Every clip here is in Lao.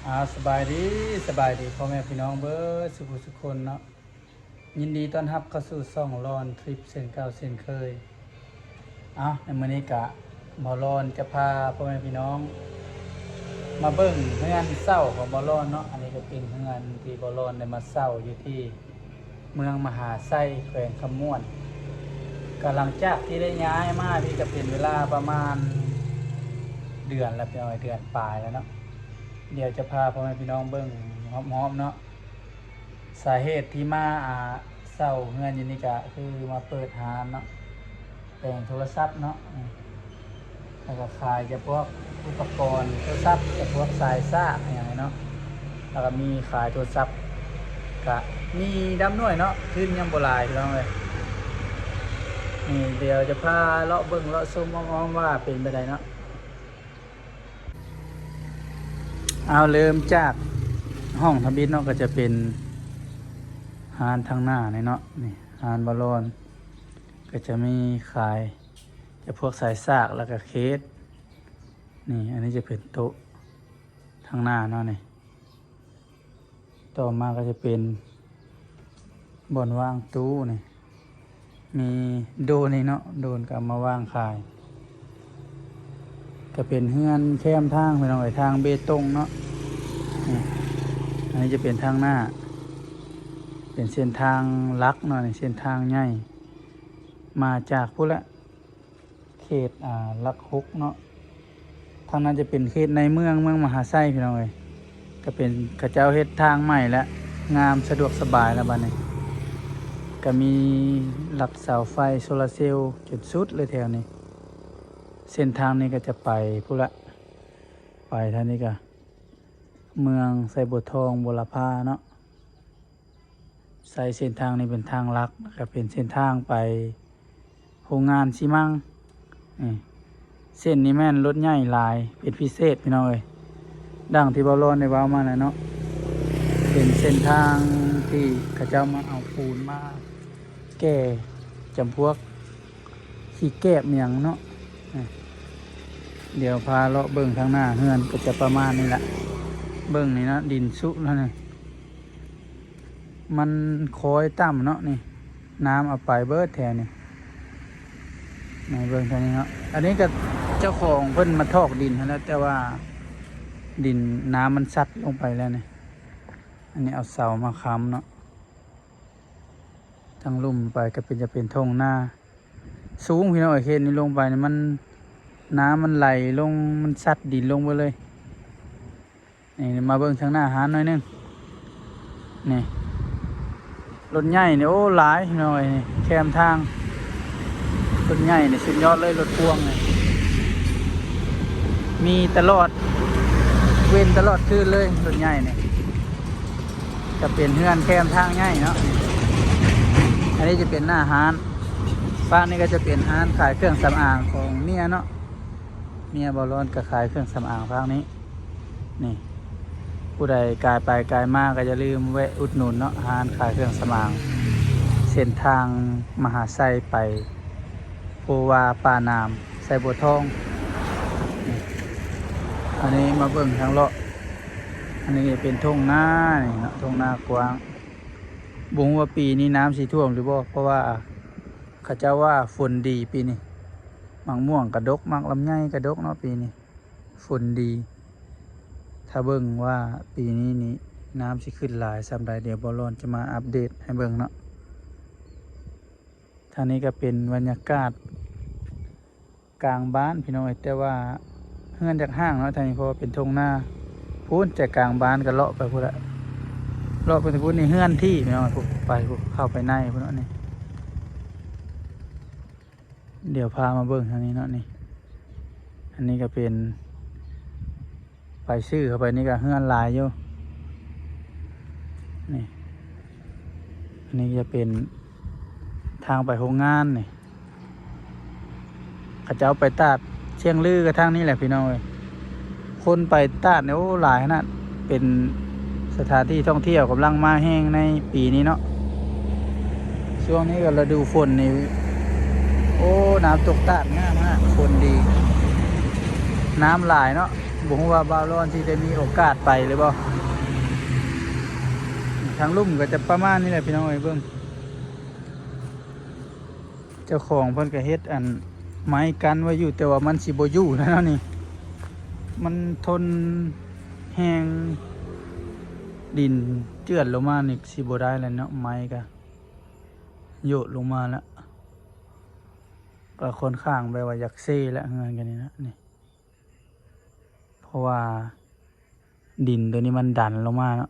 ອາ ສະບາຍດີ ສະບາຍດີພໍ່ແມ່ພີ່ນ້ອງເບິດສຸຜູ້ສຸຄົນເນາະ. ຍິນດີຕ້ອນຮັບເຂົ້າສູ່ຊ່ອງລອນທຣິບເຊັ່ນເກົ່າເຊັ່ນເຄີຍ. ເອົາ ໃນມື້ນີ້ກະ ບ່າວລອນຈະພາພໍ່ແມ່ພີ່ນ້ອງມາເບິ່ງເຮືອນເຊົ່າຂອງບ່າວລອນເນາະ. ອັນນີ້ກະເປັນເຮືອນທີ່ບ່າວລອນໄດ້ມາເຊົ່າຢູ່ທີ່ ເມືອງມະຫາໄຊ ແຂວງຄຳມ່ວນ. ກະຫຼັງຈາກທີ່ໄດ້ຍ້າຍມານີ້ກະເປັນເວລາປະມານເດືອນລະ ເປັນເດືອນປາຍແລ້ວເນາະ. ດຽວຈະພາພໍ່ແມ່ພີ່ນ້ອງເບິ່ງຮອບໆເນາະ. ສາເຫດທີ່ມາ ອາ ເຊົ່າເຮືອນຢູ່ນີ້ກະຄືມາເປີດຮ້ານເນາະ ແປງໂທລະສັບເນາະ. ແລ້ວກໍຂາຍຈະພວກອຸປະກອນໂທລະສັບ ຈະພວກສາຍຊາກຫຍັງເນາະ. ແລ້ວກໍມີຂາຍໂທລະສັບ ກະມີດຳໜ້ວຍເນາະ, ທຶນຍັງບໍ່ຫຼາຍພີ່ນ້ອງເອີຍ. ນີ້ດຽວຈະພາເລາະເບິ່ງເລາະຊົມອ້ອມໆວ່າເປັນແບບໃດເນາະ. ເອົາ ເລີ່ມຈາກຫ້ອງທຳອິດເນາະ ກໍຈະເປັນຮ້ານທາງໜ້ານີ້ເນາະ. ນີ້ຮ້ານບ່າວລອນ ກໍຈະມີຂາຍ ຈະພວກສາຍຊາກ ແລ້ວກະເຄສ. ນີ້ ອັນນີ້ຈະເປັນໂຕະທາງໜ້າເນາະນີ້. ຕໍ່ມາກໍຈະເປັນບ່ອນວາງຕູ້ນີ້ ມີໂດຣນນີ້ເນາະ, ໂດຣນກໍເອົາມາວາງຂາຍ. ກໍເປັນເຮືອນແຄມທາງພີ່ນ້ອງເອີຍ, ທາງເບຕົງເນາະ. ນີ້ ອັນນີ້ຈະເປັນທາງໜ້າ ເປັນເສັ້ນທາງຫຼັກເນາະ, ນີ້ເສັ້ນທາງໃຫຍ່ ມາຈາກພຸ້ນແຫຼະ ເຂດ ອ່າ ຫຼັກຫົກເນາະ. ທາງນັ້ນຈະເປັນເຂດໃນເມືອງ ເມືອງມະຫາໄຊພີ່ນ້ອງເອີຍ. ກໍເປັນເຂົາເຈົ້າເຮັດທາງໃໝ່ແລ້ວ ງາມສະດວກສະບາຍແລ້ວບັດນີ້. ກໍມີຫຼັກເສົາໄຟໂຊລາເຊວຈົນສຸດເລີຍແຖວນີ້. ເສັ້ນທາງນີ້ກໍຈະໄປພຸ້ນລະ ໄປທາງນີ້ກໍເມືອງໄຊບົວທອງ ບົວລະພາເນາະ. ໃຊ້ເສັ້ນທາງນີ້ເປັນທາງຫຼັກ ແລ້ວກໍເປັນເສັ້ນທາງໄປໂຮງງານຊີມັງ. ນີ້ ເສັ້ນນີ້ແມ່ນລົດໃຫຍ່ຫຼາຍເປັນພິເສດພີ່ນ້ອງເອີຍ. ດັ່ງທີ່ບ່າວລອນໄດ້ເວົ້າມາແລ້ວເນາະ, ເປັນເສັ້ນທາງທີ່ເຂົາເຈົ້າມາເອົາປູນມາແກ່ຈຳພວກ ຂີ້ແກບຫຍັງເນາະ. ດຽວພາເລາະເບິ່ງທາງໜ້າເຮືອນກໍຈະປະມານນີ້ລະ. ເບິ່ງນີ້ເນາະ ດິນຊຸແລ້ວນີ້ ມັນຄອຍຕ່ຳເນາະ. ນີ້ ນ້ຳເອົາໄປເບິດແຖວນີ້. ໃນເບິ່ງທາງນີ້ເນາະ, ອັນນີ້ກໍເຈົ້າຂອງເພິ່ນມາຖອກດິນຫັ້ນແຫຼະ ແຕ່ວ່າດິນ ນ້ຳມັນຊັດລົງໄປແລ້ວນີ້. ອັນນີ້ເອົາເສົາມາຄ້ຳເນາະ. ທາງລຸ່ມໄປກໍເປັນ ຈະເປັນທົ່ງນາສູງພີ່ນ້ອງເອີຍ. ເຂດນີ້ລົງໄປນີ້ມັນ ນ້ຳມັນໄຫຼລົງ ມັນຊັດດິນລົງເບິດເລີຍ. ນີ້ ມາເບິ່ງທາງໜ້າຮ້ານໜ້ອຍໜຶ່ງ. ນີ້ ລົດໃຫຍ່ນີ້ ໂອ້ ຫຼາຍພີ່ນ້ອງເອີຍ. ນີ້ ແຄມທາງ ລົດໃຫຍ່ນີ້ສຸດຍອດເລີຍ, ລົດພວງນີ້ມີຕະຫຼອດ ເວັ້ນຕະຫຼອດຄືນເລີຍ ລົດໃຫຍ່ນີ້. ຈະເປັນເຮືອນແຄມທາງໃຫຍ່ເນາະ. ອັນນີ້ຈະເປັນໜ້າຮ້ານ, ຟາກນີ້ກໍຈະເປັນຮ້ານຂາຍເຄື່ອງສຳອາງຂອງເມຍເນາະ. ເມຍບ່າວລອນກໍຂາຍເຄື່ອງສຳອາງຟາກນີ້. ນີ້ ຜູ້ໃດກາຍໄປກາຍມາກໍຢ່າລືມແວະອຸດໜູນເນາະ, ຮ້ານຂາຍເຄື່ອງສຳອາງ ເສັ້ນທາງມະຫາໄຊໄປ ໂພວາ ປ່າໜາມ ໄຊບົວທອງ. ອັນນີ້ມາເບິ່ງທາງເລາະ, ອັນນີ້ເປັນທົ່ງນານີ້ເນາະ, ທົ່ງນາກວ້າງ. ບໍ່ຮູ້ວ່າປີນີ້ນ້ຳຊິຖ້ວມຫຼືບໍ່ ເພາະວ່າເຂົາເຈົ້າວ່າຝົນດີປີນີ້. ໝາກມ່ວງກະດົກ ໝາກລຳໄຍກະດົກເນາະປີນີ້, ຝົນດີ. ຖ້າເບິ່ງວ່າປີນີ້ນີ້ນ້ຳຊິຂຶ້ນຫຼາຍສ່ຳໃດ ດຽວບ່າວລອນຈະມາອັບເດດໃຫ້ເບິ່ງເນາະ. ທາງນີ້ກໍເປັນບັນຍາກາດກາງບ້ານພີ່ນ້ອງເອີຍ, ແຕ່ວ່າເຮືອນຈາກຫ່າງເນາະ ທາງນີ້ ເພາະວ່າເປັນທົ່ງນາ. ພຸ້ນ ໃຈກາງບ້ານກໍເລາະໄປພຸ້ນລະ, ເລາະໄປພຸ້ນ. ນີ້ເຮືອນທີ່ພີ່ນ້ອງ ໄປພຸ້ນ ເຂົ້າໄປໃນພຸ້ນເນາະ. ນີ້ ດຽວພາມາເບິ່ງທາງນີ້ເນາະ. ນີ້ ອັນນີ້ກໍເປັນ ໄປຊື້ເຂົ້າໄປນີ້ກໍເຮືອນຫຼາຍຢູ່. ນີ້ ອັນນີ້ຈະເປັນທາງໄປໂຮງງານນີ້. ເຂົາເຈົ້າໄປຕາດຊຽງລືກໍທາງນີ້ແຫຼະພີ່ນ້ອງເອີຍ. ຄົນໄປຕາດນີ້ ໂອ້ ຫຼາຍຂະໜາດ. ເປັນສະຖານທີ່ທ່ອງທ່ຽວກຳລັງມາແຮງໃນປີນີ້ເນາະ. ຊ່ວງນີ້ກໍລະດູຝົນນີ້ ໂອ້ ນ້ຳຕົກຕາດງາມຂະໜາດ, ຝົນດີ ນ້ຳຫຼາຍເນາະ. ບໍ່ຮູ້ວ່າບ່າວລອນຊິໄດ້ມີໂອກາດໄປຫຼືບໍ່. ທາງລຸ່ມກໍຈະປະມານນີ້ແຫຼະພີ່ນ້ອງເອີຍ. ເບິ່ງ ເຈົ້າຂອງເພິ່ນກໍເຮັດອັນໄມ້ກັນໄວ້ຢູ່ ແຕ່ວ່າມັນຊິບໍ່ຢູ່ແລ້ວເນາະນີ້. ມັນທົນແຮງ ດິນເຈື່ອນລົງມານີ້ຊິບໍ່ໄດ້ແລ້ວເນາະ. ໄມ້ກໍໂຍກລົງມາແລ້ວ ກໍຄ່ອນຂ້າງແບບວ່າຢາກເຊແລ້ວ ເຮືອນກັນນີ້ນະນີ້. ເພາະວ່າດິນໂຕນີ້ມັນດັນລົງມາເນາະ.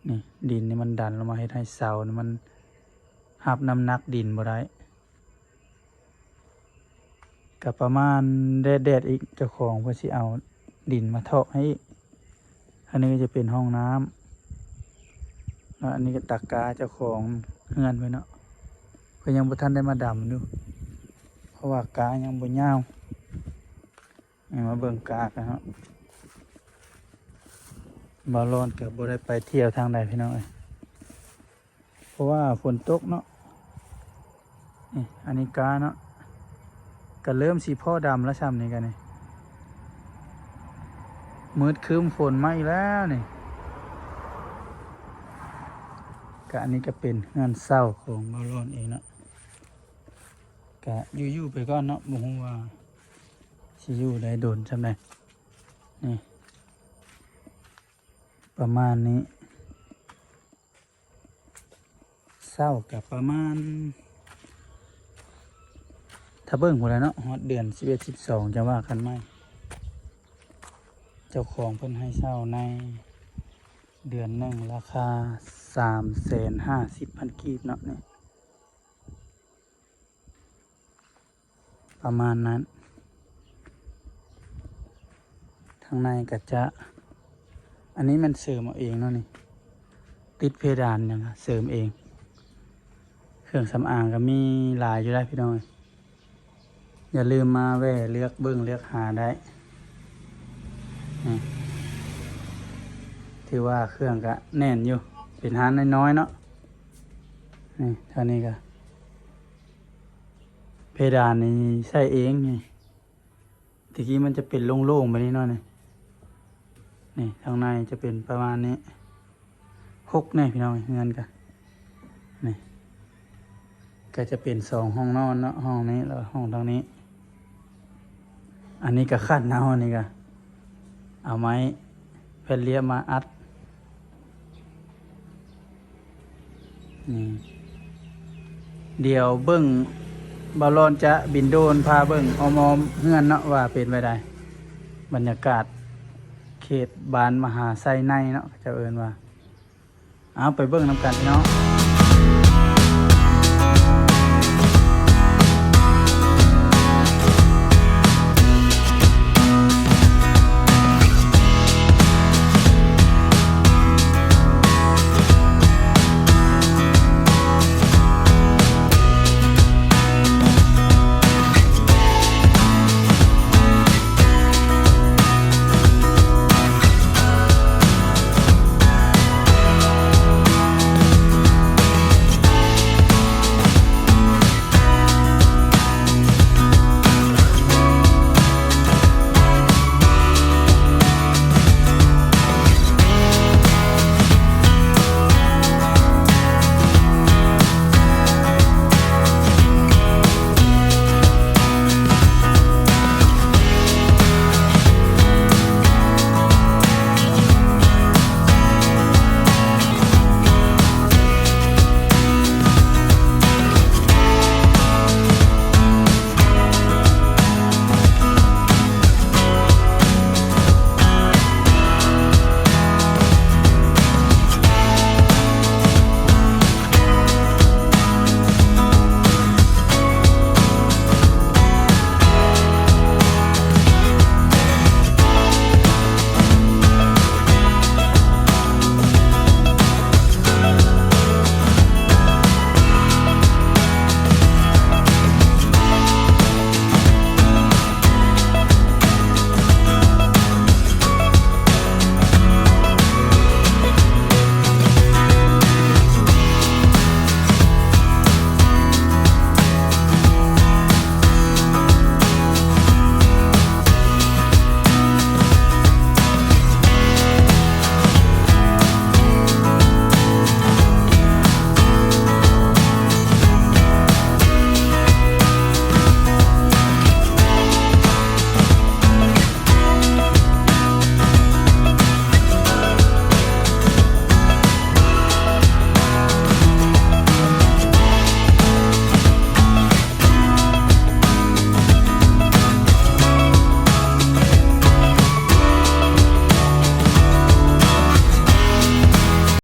ນີ້ ດິນນີ້ມັນດັນລົງມາເຮັດໃຫ້ເສົານີ້ມັນຮັບນ້ຳໜັກດິນບໍ່ໄດ້. ກໍປະມານແດດໆອີກ ເຈົ້າຂອງເພິ່ນຊິເອົາດິນມາເທາະໃຫ້ອີກ. ອັນນີ້ກໍຈະເປັນຫ້ອງນ້ຳ ແລ້ວອັນນີ້ກໍຕາກາເຈົ້າຂອງເຮືອນເພິ່ນເນາະ. ເພິ່ນຍັງບໍ່ທັນໄດ້ມາດຳຢູ່ ເພາະວ່າກາຍັງບໍ່ຍາວ. ນີ້ ມາເບິ່ງກາກັນເນາະ. ບ່າວລອນກໍບໍ່ໄດ້ໄປທ່ຽວທາງໃດພີ່ນ້ອງເອີຍ ເພາະວ່າຝົນຕົກເນາະ. ນີ້ ອັນນີ້ກາເນາະ ກໍເລີ່ມຊິພໍດຳແລ້ວ ຊ່ຳນີ້ກໍນີ້ ມືດຄຶ້ມຝົນມາອີກແລ້ວນີ້. ກະອັນນີ້ກໍເປັນເຮືອນເຊົ່າຂອງບ່າວລອນເອງເນາະ. ກະຢູ່ໆໄປກ່ອນເນາະ ບໍ່ຮູ້ວ່າຊິຢູ່ໄດ້ດົນຊ່ຳໃດ. ນີ້ ປະມານນີ້ ເຊົ້າກະປະມານ ຖ້າເບິ່ງພຸ້ນແຫຼະເນາະ ຮອດເດືອນສິບເອັດ ສິບສອງ ຈັ່ງວ່າກັນໃໝ່. ເຈົ້າຂອງເພິ່ນໃຫ້ເຊົ່າໃນເດືອນໜຶ່ງລາຄາສາມແສນຫ້າສິບພັນກີບເນາະນີ້. ປະມານນັ້ນ. ທາງໃນກໍຈະ ອັນນີ້ແມ່ນເສີມເອົາເອງເນາະນີ້ ຕິດເພດານຫຍັງກໍເສີມເອງ. ເຄື່ອງສຳອາງກໍມີຫຼາຍຢູ່ໄດ໋ພີ່ນ້ອງ. ຢ່າລືມມາແວ່ເລືອກເບິ່ງເລືອກຫາໄດ້. ນີ້ ຖືວ່າເຄື່ອງກະແໜ້ນຢູ່ ເປັນຮ້ານນ້ອຍໆເນາະ. ນີ້ ທາງນີ້ກະ ເພດານນີ້ໃສ່ເອງນີ້. ແຕ່ກີ້ມັນຈະເປັນໂລ່ງໆແບບນີ້ເນາະນີ້. ນີ້ ທາງໃນຈະເປັນປະມານນີ້. ຫົກແນ່ພີ່ນ້ອງ ເຮືອນກະ ນີ້ ກໍຈະເປັນສອງຫ້ອງນອນເນາະ ຫ້ອງນີ້ ແລ້ວກໍຫ້ອງທາງນີ້. ອັນນີ້ກໍຄັນເອົາ ອັນນີ້ກໍເອົາໄມ້ແຜ່ນລຽບມາອັດ. ນີ້ ດຽວເບິ່ງ ບ່າວລອນຈະບິນໂດຣນພາເບິ່ງອ້ອມໆເຮືອນເນາະ ວ່າເປັນແບບໃດ ບັນຍາກາດເຂດບ້ານມະຫາໄຊໃນເນາະ ເຂົາເຈົ້າເອີ້ນວ່າ. ເອົາ ໄປເບິ່ງນຳກັນພີ່ນ້ອງ.